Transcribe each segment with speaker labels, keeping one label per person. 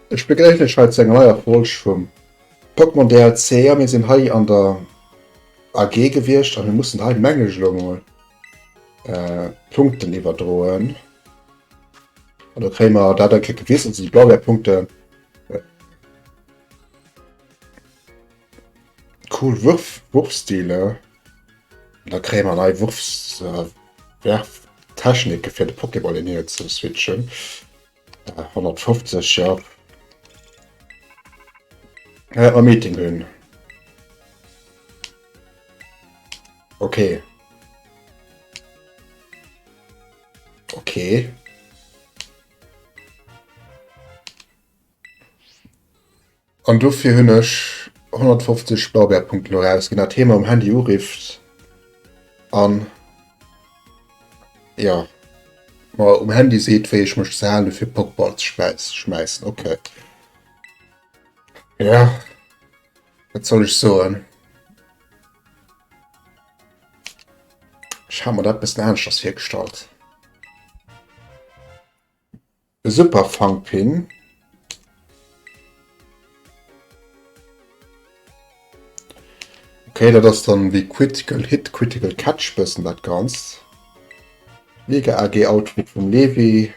Speaker 1: Ech begréissen iech hei zu enger neier Folg vum Pokémon DLC. Ja, mir sinn hei an der AG gewiescht a mir mussen hei meng ech elo mol äh, Punkten iwwerdroen. An do kréie mer dat eng Kéier gewisen, also déi Blaubeerpunkte. Cool Wurf, Wurfstile. Da kréie mer nei Wurfs, äh, Werftechnike fir de Pokéball hin hier ze switchen. 150, ja. Äh, am Meeting hunn. Okay. Okay. An dofir hunn ech 150 Blaubeerpunkten elo erausginn, dat hee mer um Handy urifft an jo mer um Handy seet, wéi ech mech ze halen hu fir Pokéball ze schmäissen. Okay. Ja, wat soll ech soen? Ech hat mer dat bëssen aneschters virgestallt. E super Fangpin. Okay, dat ass dann wéi Critical Hit, Critical Catch bëssen dat Ganzt. Liga AG Outfit vum Levi.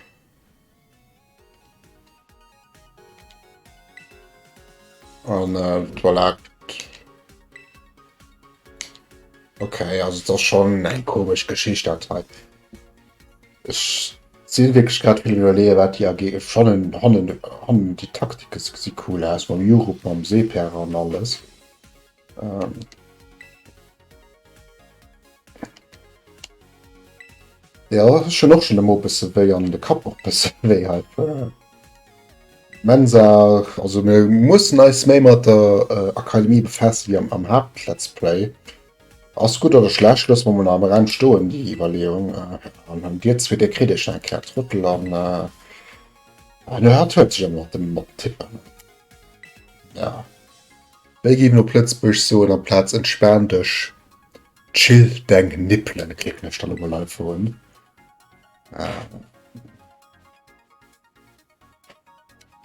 Speaker 1: An äh, voilà. Okay, also das ass schon eng komesch Geschicht dat hei. Ech sinn wierklech grad vill iwwerleeën, wat déi AG fannen. Hannen, hannen déi Taktike gesi cool aus mam Jurup, mam Seeper an alles. Ähm ja, ech hunn och schonn de Mo bësse wéi an de Kapp och bësse wéi hei. Mensa, also mir mussen eis méi mat der äh, Akademie befaasse wéi am, am Haupt-Let's Play. Ass gutt oder schlecht, loosse mer mol nach am Raum stoen, déi Iwwerleeung. An an dir zwee, dir kritt iech nach eng Kéier Trottel an no hat huet sech ëmmer mat dem mat Tippen. Ja. Wéi géif een op Lëtzebuergesch soen amplaz entspan dech, chill deng Nippelen, klicken ech dann elo mol einfach un.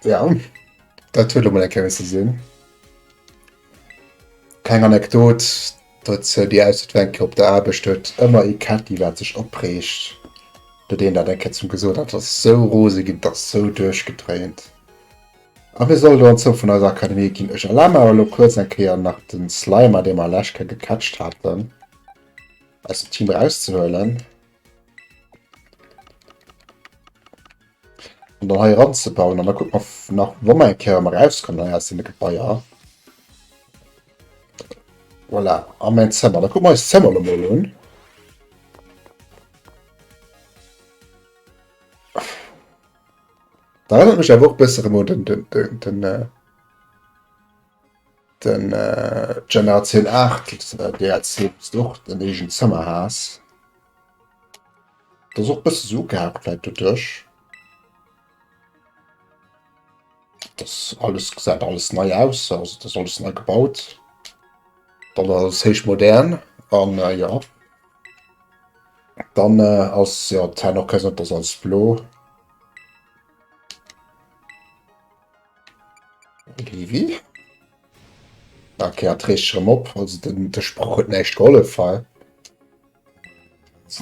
Speaker 1: Ja, dat huet elo mol eng Kéier misse sinn. Kleng Anekdot dozou, déi ausseet wéi eng Kéier op der Aarbecht huet ëmmer ee Ketti wat sech opreegt, huet een dat eng Kéier zum gesot hat, ass sou rose ginn, ass sou duerchgedréint. A mir solle lo an d'Zëmmer vun eiser Akademie ginn. Ech erlabe mer awer elo kuerz eng Kéier nach den Slimer, dee mer lescht Kéier gecatcht haten, aus dem Team erauszehuelen. An dann hei eranzebauen. An da kucke mer nach, wa mer eng Kéier erëm erauskommen hei aus deene Gebaier. Voilà, a mäin Zëmmer. Da kucke mer eist Zëmmer elo mol un. Da erinnert mech awer och e bësse erëm un den, den, den, den, äh, den äh, Generatioun 8 DLC, wou s du och den eegent Zëmmer has. Dat ass och e bësse sou ugehaucht vläit doduerch. Das alles gesäit alles nei aus, also das alles nei gebaut. Dann alles héich modern an äh, ja. Dann äh, ass ja d'Hänn och kein, das alles blo. Livi? Okay, hat reegt sech erëm op. Also den, de Sproch huet näischt gehollef hei.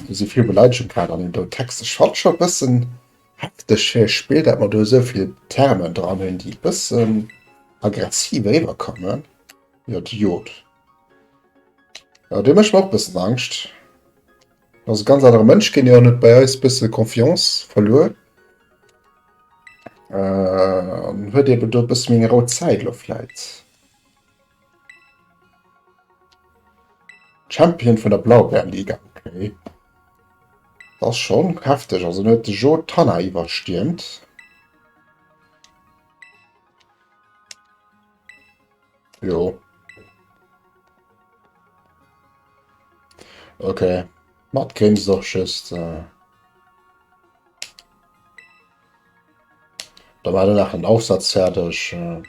Speaker 1: Do si vill Beleidegung grad an deem do Text. Ech fand scho e bëssen hefteg fir e Spill, dat mer do esou vill Termen dran hunn, déi e bëssen aggressiv eriwwerkommen. Jo, de Jod. Jo, dee mécht mer och e bëssen Angscht. Ass e ganz anere Mënsch ginn, jo, en huet bei eis e bësse Confiance verluer. Äh, an huet eben do e bësse méi eng rou Zäit elo vläit. Champion vun der Blaubeerliga, okay. Dat ass schonn hefteg. Also en huet de Jo Tanner iwwerstiermt. Jo. Okay. Mat grinst och just. Äh Da war nach en Aufsatz fäerdeg. Äh.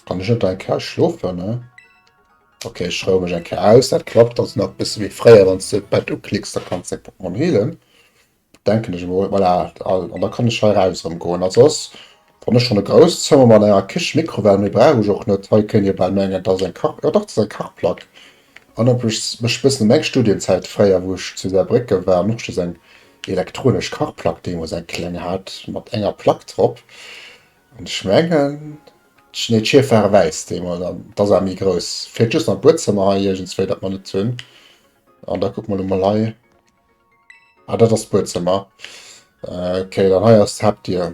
Speaker 1: Kann ech net eng Kéier schlofen, ne? Okay, ech rou mech eng Kéier aus. Dat klappt also nach e bësse wéi fréier, wann s de d'Bett uklicks, da kanns de deng Pokémon heelen. Denken ech emol. Voilà, an da kann ech hei raus erëm goen. Also ass wann ech schonn e grousst Zëmmer mat enger Kiche, Mikrowell, méi brauch ech och net. Hei kënnt Dir bal mengen, et ass eng Kach, jo dach, et ass eng Kachplack. Erënnert mech mech bëssen u meng Studienzäit fréier, wou ech zu Saarbrécken war an och just eng elektronesch Kachplack deemools eng kleng hat mat enger Plack drop. An ech mengen, nee, d'Schief ware wäiss deemools an et ass awer méi grouss. Feelt just nach d'Buedzëmmer hei iergendswéi, dat mer net hunn. An da kucke mer elo mol hei. Ah, dat ass d'Buedzëmmer. Äh, okay, dann hei ass d'Haaptdier.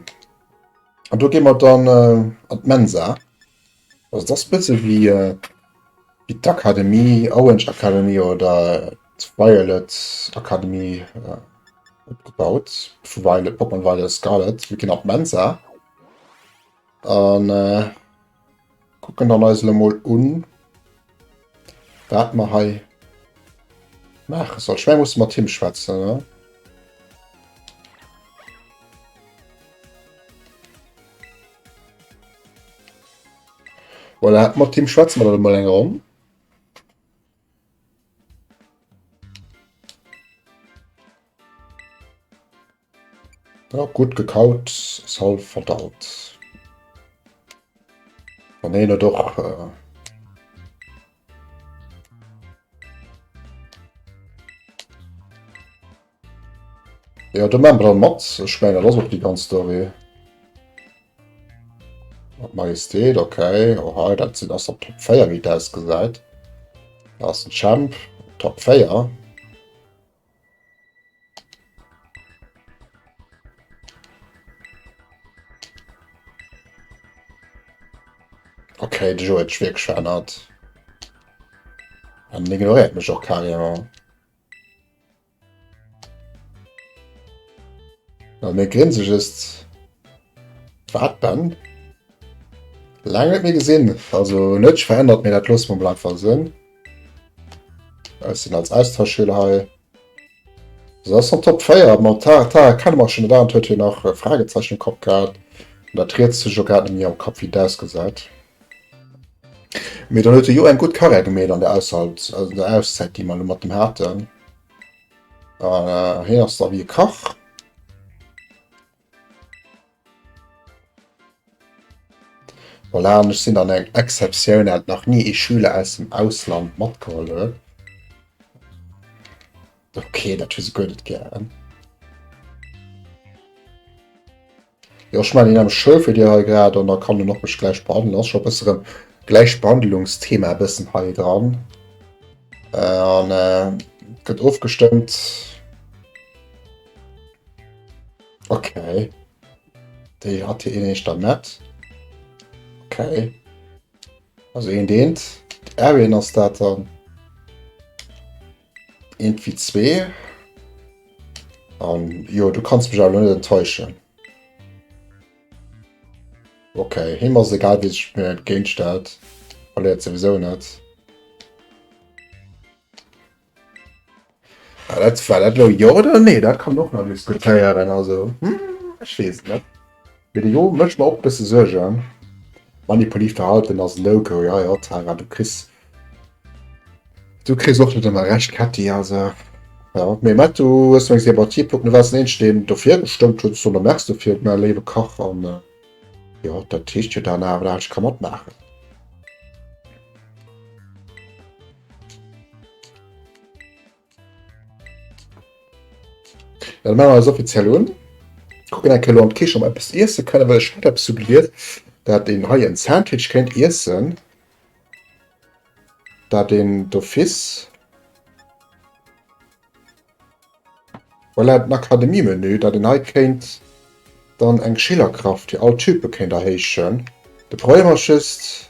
Speaker 1: An do gi mer dann äh, an d'Mensa. Also das ass bësse wéi äh, wéi d'Akademie, Orange Academy oder d'Violet Akademie äh, opgebaut. Vu Violet, Pokémon Violet Scarlet. Wir ginn an d'Mensa. An äh, kucken dann eis elo mol un, wat mer hei maache soll. Ech meng, musse mat him schwätzen, ne? Voilà, mat him schwätze mer dann emol eng Ronn. Ja, gutt gekaut, ass hallef verdaut. An een huet och äh, Ja, do maache mer dann mat. Ech mengen, dat ass och déi ganz Story. Mat Majestät, okay. Oh, hei, dat sinn ass op Top 4, wéi et ausgesäit. Da ass den Champ, Top 4. Okay, de Joe huet sech wierklech verännert. An ignoréiert mech och carrément. Ja, mir grinse just. Wat Ben? Laang net méi gesinn. Also net verännert mir dat loosse mer mol einfach sinn. Ech sinn als Austauschschüler hei. So ass an Top 4 mat Tara Tara kenne mer schon dat huet hier nach äh, Fragezeichen im Kopf gehabt. Und dat riets sech jo grad net méi am Kopf wéi dat ausgesäit. Mee dann huet de Jo eng gutt Karriär gemeet an der Aushalt, also der Auszäit déi mer elo mat dem haten. An äh, hien ass da wéi e Kach. Voilà, an ech sinn dann eng Exceptioun, dat nach ni ee Schüler aus dem Ausland matgeholl huet. Okay, dat hu se guer net gären. Jo, ech maachen eng Schoul fir dir hei grad an da kann en och mech gläich behandelen. Ass scho e bësse rëm Gläichbehandlungsthema e bëssen hei dran. Äh, an äh, gëtt ofgestëmmt. Okay. Déi hat hier een éischter net. Okay. Also een deent. Erwin ass dat dann. Eent wéi zwee. An jo, du kanns mech awer net enttäuschen. Okay, him ass egal, wie sech mir entgéintstellt. Verléiert souwisou net. Ah, dat war dat lo jo oder nee? Dat kann och nach diskutéieren. Also, hm, ech weess et net. Mee de Jo mécht mer och e bësse Suergen. Manipulativ Verhalten ass No-Go. Ja, ja, Tara, du kriss Du kriss och net ëmmer Recht, Ketty, also ja. Mee Matt, du hues meng Sympathie plucken, du waars den eenzegen, deen dofir gestëmmt huet. Ech soen der Merci dofir, mäi léiwe Kach, an jo, dat heescht jo dann awer, dat ech ka matmaachen. Ja, dann maache mer eis offiziell un. Kucken eng Kéier elo an d'Kiche, ob mer eppes iesse kënnen, well ech hat eppes sou gelies, dat een hei en Sandwich kéint iessen. Dat een d'office. Voilà, den Akademie-Menü, dat een hei kéint dann eng Schillerkraft fir all Type kéint erhéichen. De Problem ass just,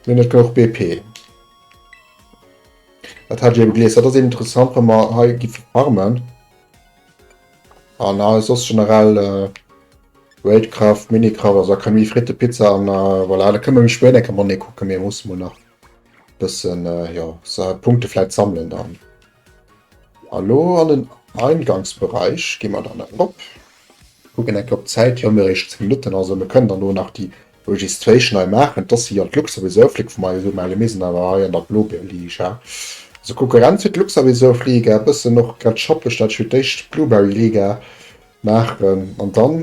Speaker 1: mir hunn net genuch BP. Dat hat ech eben gelies. Dat ass eben interessant, wa mer hei giffe farmen. An hei soss generell äh, Raidcraft, Minicraft, also Akademie Fritte, Pizza an äh, voilà, da kënne mer méi spéit eng Kéier mol kucken. Mir musse mol nach bëssen äh, jo, so Punkte vläit sammelen dann. Hallo an den Eingangsbereich gi mer dann erop. Kucken eng Kéier op d'Zäit, jo mir eréischt 10 Minutten, also mir kënnen dann do nach déi Registration hei maachen. Dass si an d'Lux sowieso flick vu mer esou, mä mir sinn awer hei an der Blobierliga. Also Konkurrenz fir d'Luxaviseurfliga, e bëssen och grad schappeg, dat ech fir d'éischt d'Blueberry Liga maachen an dann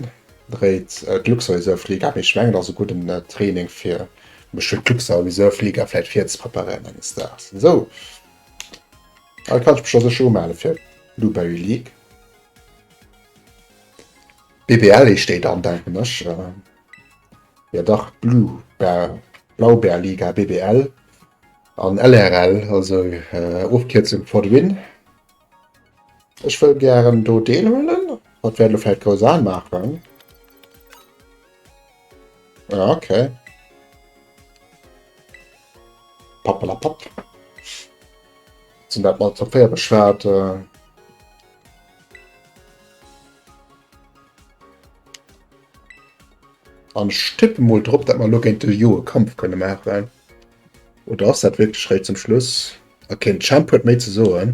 Speaker 1: dréit d'Luxaviseurfliga. Mee ech mengen, dat ass e gudden Training fir mech fir d'Luxaviseurfliga vläit virzepreparéieren enges Daags. Esou, hei kann ech mech da sécher umelle fir d'Blueberry League. BBL heescht déi dann, denken ech. Jo dach, Blue Bear, Blaubeerliga, BBL. An LRL, also Ofkierzung for the win. Ech wëll gären do deelhuelen. Wat wäert elo vläicht grouss Aen maachen. Ja, okay. Pappelapapp. Sinn dat mat Top 4 beschwat. Äh. An ech tippe mol drop, dat mer elo géint de Jo e Kampf kënne maachen. Oder ass dat wierklech réischt zum Schluss? Okay, den Champ huet méi ze soen.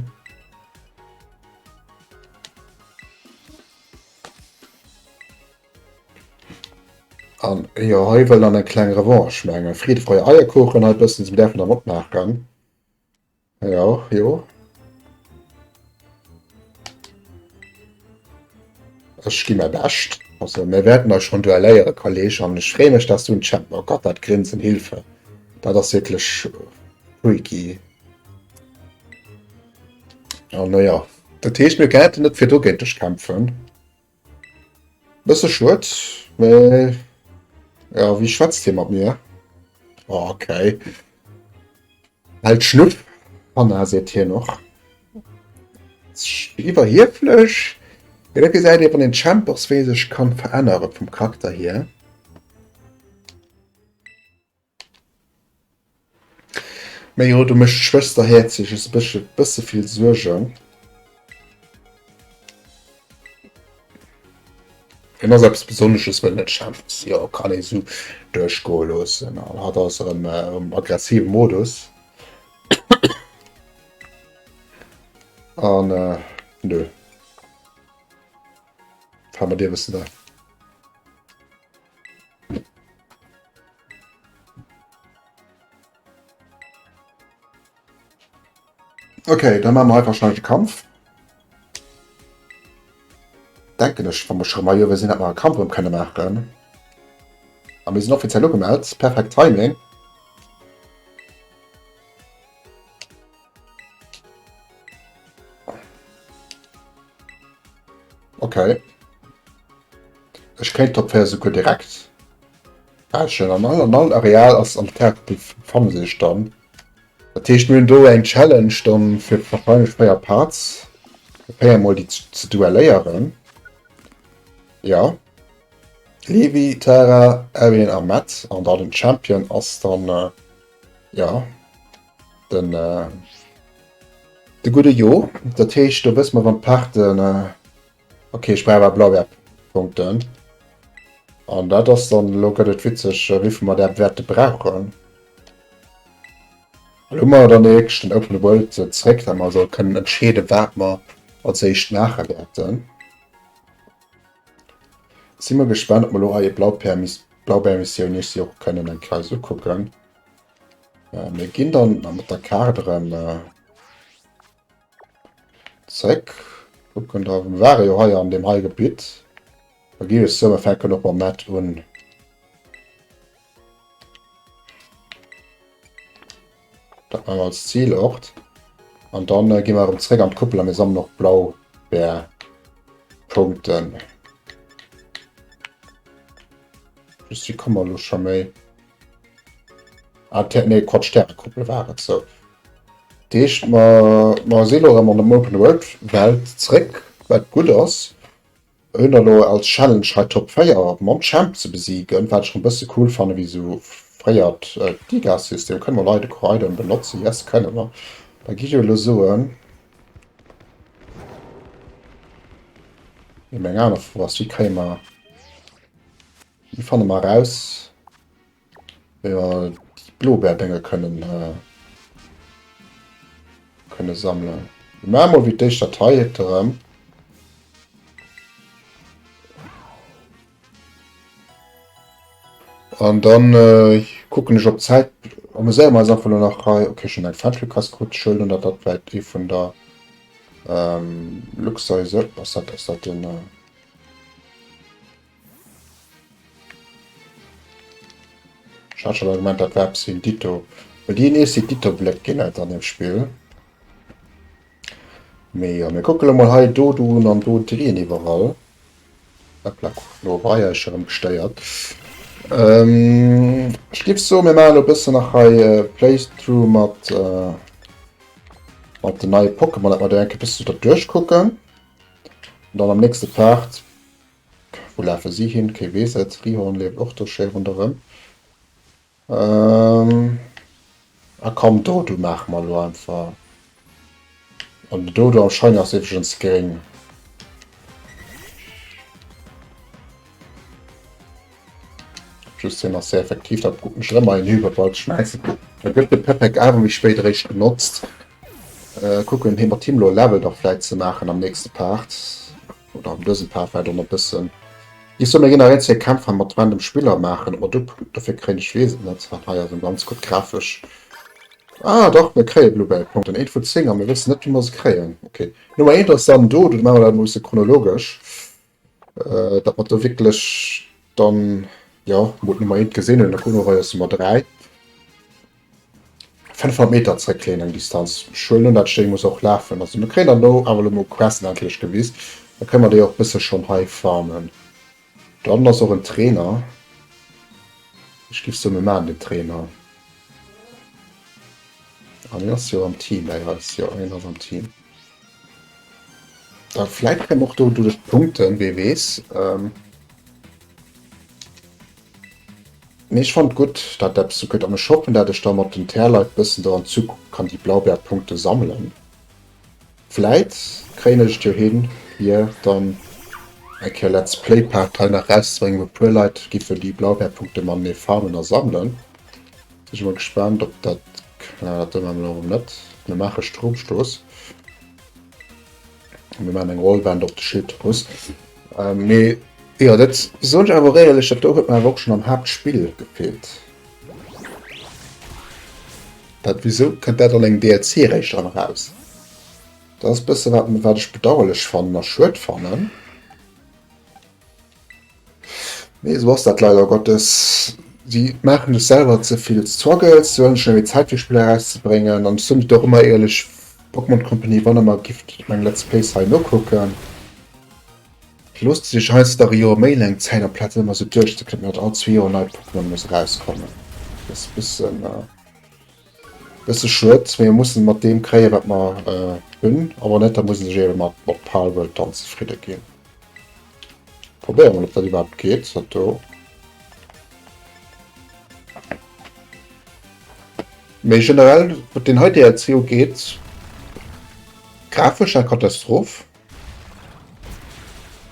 Speaker 1: An jo, hei wëll dann eng kleng Revanche mengen. Friede, Freude, Eierkuchen hei bëssen, se däerfen da matmaachen. Jo, jo. Ech gi mäi Bescht. Also mir wäerten eis schonn duelléieren, Kolleg, an ech freeë mech, dass du en Champ. Oh Gott, dat Grinsen, Hilfe. Dat ass wierklech freaky. An no ja, dat heescht, mir wäerten net virdru géint dech kämpfen. Bësse schued, mee ja, wéi schwätzt hie mat mir? Oh, okay. Halt Schnuff, Anna, seet hien och. Iwwerhieflech. Jo, dat gesäit ee wann een Champ ass, wéi e sech kann verännere vum Charakter hier. Mee jo, do mécht d'Schwësterhäerz sech e bëssche bësse vill Suergen. Hien ass eppes Besonnesches, wëll net Champ ass. Jo, kann ee sou duerchgoe loossen. An hatt ass erëm am aggressive Modus. An nö. Fahr mat dir e bëssen da. Okay, dann machen wir einfach schnell den Kampf. Denken ech, wann wir schon mal hier sind, dass wir einen Kampf können machen. Aber wir sind offiziell angemeldet. Perfekt Timing. Okay. Ech kéint Top 4 souguer direkt errechen. An all, an all Areal ass an der Terrakuppel fanne sech dann. Dat heescht mir hunn do eng Challenge dann fir wahrscheinlech 4 Parts, 4 mol déi ze duelléieren. Ja. Levi, Tara, Erwin a Matt an da den Champion ass dann äh, ja den äh, de gudde Jo. Dat heescht do wësse mer wann d'Parten äh, Ok, ech brauch awer Blaubeerpunkten. An dat ass dann, elo gëtt et witzeg, wéivill mer där wäerte brauchen. Elo hu mer dann wierklech den Open World zréck, dat mer also kënnen entscheeden, wat mer als éischt maache wäerten. Si mer gespaant, ob mer elo hei e Blaubeermissioun iech si och kënnen eng Kéier eis ukucken. Mir ginn dann mat der Kaart erëm. Zréck. Kucken da, mir ware jo hei an deem hei Gebitt. Da gi ech soen, mir fänken och mam Matt un. Dat maache mer als Zielort. An dann äh, gi mer erëm zréck an d'Kuppel a mir sammelen och Blaubeerpunkten. Just wie komme mer elo scho méi? Ah, Ter nee, Quatsch, Terrakuppel war et sou. Dat heescht, mer, mer si elo erëm an der Open World Welt zréck, wat gutt ass. Hunn elo als Challenge hei Top 4 mam Champ ze besiegen, wat ech erëm bësse cool fanne wéi sou fréiert d'Ligasystem. Kënne mer Leide Corridon benotzen? Yes, kënne mer. Da gi ech elo soen, nee, meng aner Fro ass, wéi kréie mer, wéi fanne mer eraus, Wéi mer déi Blobäerdénge kënnen kënne sammelen. Mir maache mol wéi d'éischt dat hei erëm. An dann kucken ech op d'Zäit. Amuséiere mer eis einfach elo nach hei. Okay, ech hunn eng Friend Request krut. Ech huelen un, datt dat vläit ee vun der Luxeise ass. Dat ass dat den. Ech hat schon gemeint, dat war eppes wéi en Ditto. Well déi nees déi Ditto-Bléck ginn et an dem Spill. Mee jo, mir kucke lo mol hei do doen an do drehen iwwerall. Hoppla, lo war ech erëm gestéiert. Ähm, ech géif soen, mir maachen lo e bëssen nach hei äh, Playthrough mat, äh, mat den neie Pokémon, dat mer do eng Kéier bëssen dat duerchkucken. Und dann am nächste Part, wou lafe si hin? Kee weess et. Rihorn leeft och do schéi ronderëm. Ähm, a komm, Dodo maache mer elo einfach. An den Dodo am Shiny ass iwwregens gréng. Just hien ass sehr effektiv, dat kucken ech ëmmer en Hyperball schmäissen. Da gëtt de Pepek awer méi spéit eréischt genotzt. Äh, kucken hie mat him lo Level da vläit ze maachen am nächste Part. Oder an dësem Part vläit och nach e bëssen. Ech soe mir ginn nach een, zwee Kämpfer mat random Spiller maachen. Ob mer do Punkte dofir kréien, ech weess et net. An hei ass en ganz gutt grafesch. Ah dach, mir kréie Bluebell-Punkten. Eent vun 10 a mir wëssen net, wéi mer se kréien. Okay. Nummer eent ass dann do. Do maache mer dat emol e bësse chronologesch. Äh, datt mer do wierklech dann, jo, mol d'Nummer eent gesinn hunn. Da kucke mer, hei ass Nummer 3. 500 Meter zréckleeën eng Distanz. Ech huelen un, dat Stéck muss och lafen. Also mir kréien dann do awer elo mol Questen endlech gewis. Da kënne mer déi och bësse schonn hei farmen. Dann ass och en Trainer. Ech giff soen, mir maachen den Trainer. An hien ass jo am Team bäi eis. Jo, hien ass am Team. Da vläit kréie mer och do doduerch Punkten, wee weess. Ähm. Mee ech fannen et gutt dat et eppes sou gëtt an ech hoffen dat ech da mat den Terleit bëssen do an Zukunft kann déi Blaubeerpunkte sammelen. Vläit kréien ech et jo hin hier dann eng Kéier Let's Play Part hei nach rauszebréngen wou puer Leit giffen déi Blaubeerpunkte matenee farmen a sammelen. Sinn ech mol gespaant op dat, na dat maache mer elo net, mir maache Stromstoss. Mir maachen eng Rollwand op de Schildbus. Ähm, mee jo, dat soen ech awer och éierlech, dat do huet mer awer och schon am Haaptspill gefeelt. Dat wieso kënnt dat an engem DLC eréischt erëm eraus? Dat ass bësse wat, wat ech bedauerlech fannen a schued fannen. Mee esou ass dat leider Gottes. Si maachen sech selwer ze vill Struggles, se huelen sech net méi Zäit fir Spiller erauszebréngen an ech soen et och ëmmer éierlech, Pokémon Company, wann der mer gifft meng Let's Plays hei nokucken, loosst sech heiansdo dach e Joer méi laang Zäit amplaz ëmmer esou duerchzeklippen, datt all zwee Joer en neit Pokémon muss erauskommen. Dat ass e bëssen. Bësse schued, mee mir mussen mat deem kréien, wat mer hunn. Awer net, da muss een sech eebe mat mat Palworld dann zefridde ginn. Probéiere mol, ob dat iwwerhaapt geet, dat do. Mee generell, wat deen hei DLC ugeet, grafesch eng Katastroph.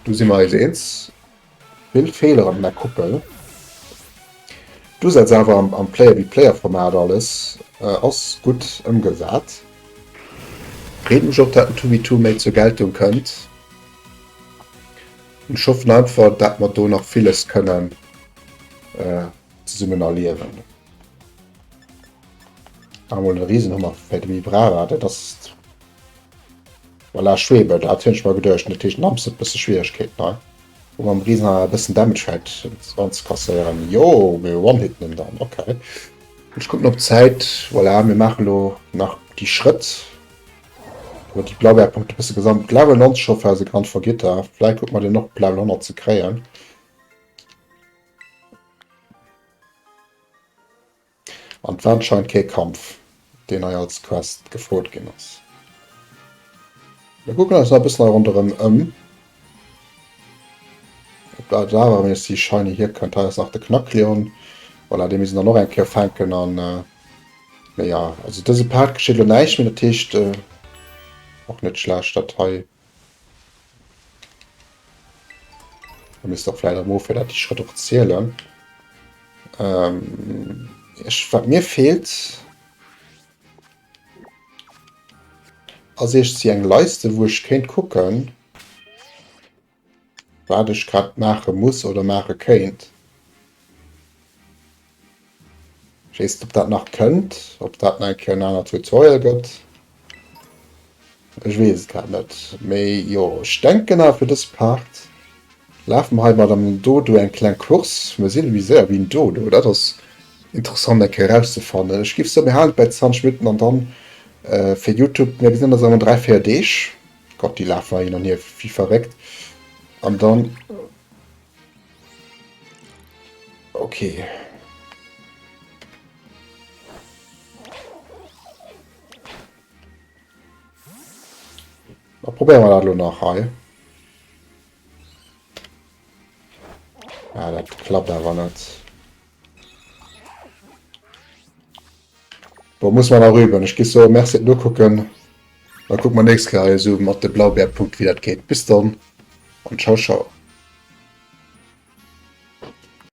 Speaker 1: Do si mer eis eens. Vill Feeler an der Kuppel. Du setz awer am Player v Player Format alles ass gutt ëmgesat. Freet mech och dat den 2v2 méi zur Geltung kënnt. Ech hoffen einfach dat mer do nach villes kënnen zesummen erliewen. Emol den Riesenhummer fir de Vibrava, dat ass Voilà, Schwebe, dat hunn ech mer geduecht. Dat heescht, den Amps huet e bësse Schwieregkeeten hei. Wou mam Riesenhammer e bëssen Damage vläit anzekasséieren. Jo, mir one-hitten en dann, okay. Ech kucken op d'Zäit. Voilà, mir maache lo nach déi Schrëtt. Wou déi Blaubeerpunkte e bësse gesammelt. Level 90 scho fir eise Grand Vergitter. Vläit kucke mer den och op Level 100 ze kréien. An et war anscheinend kee Kampf, deen hei als Quest gefrot ginn ass. Mir kucken eis nach e bëssen hei ronderëm ëm. Ob dat awer erëm nees déi Shiny hierkënnt. Hei ass nach de Knackleon. Voilà, dee misst een dann och eng Kéier fänken. An mee ja, also dëse Part geschitt elo näischt méi. Dat heescht, och net schlecht, dat hei. Da misst och vläicht erëm ofhören, dat déi Schrëtt och zielen. Ähm, ech, wat mir feelt, ass iergendwéi eng Leiste, wou ech kéint kucken, wat ech grad maache muss oder maache kéint. Ech weess net, ob dat nach kënnt, ob dat nach eng Kéier en anert Tutorial gëtt. Ech weess et grad net. Mee jo, ech denken awer fir dës Part lafe mer hei mat am Dodo eng kleng Course. Mir sinn méi séier wéi en Dodo. Dat ass interessant eng Kéier erauszefannen. Ech géif soen, mir halen et bei 20 Minutten an dann fir Youtube, mir gesinn eis an 3, 4 Deeg. Gott, déi lafen hei hin an hier wéi verréckt. An dann. Okay. Da probéiere mer dat elo nach hei. Ja, dat klappt awer net. Bon, muss man nach üben. Ech gi so Merci fir d'Nokucken. Da kucke mer nächst Kéier esou mat de Blaubeerpunkt, wéi dat geet. Bis dann an ciao ciao.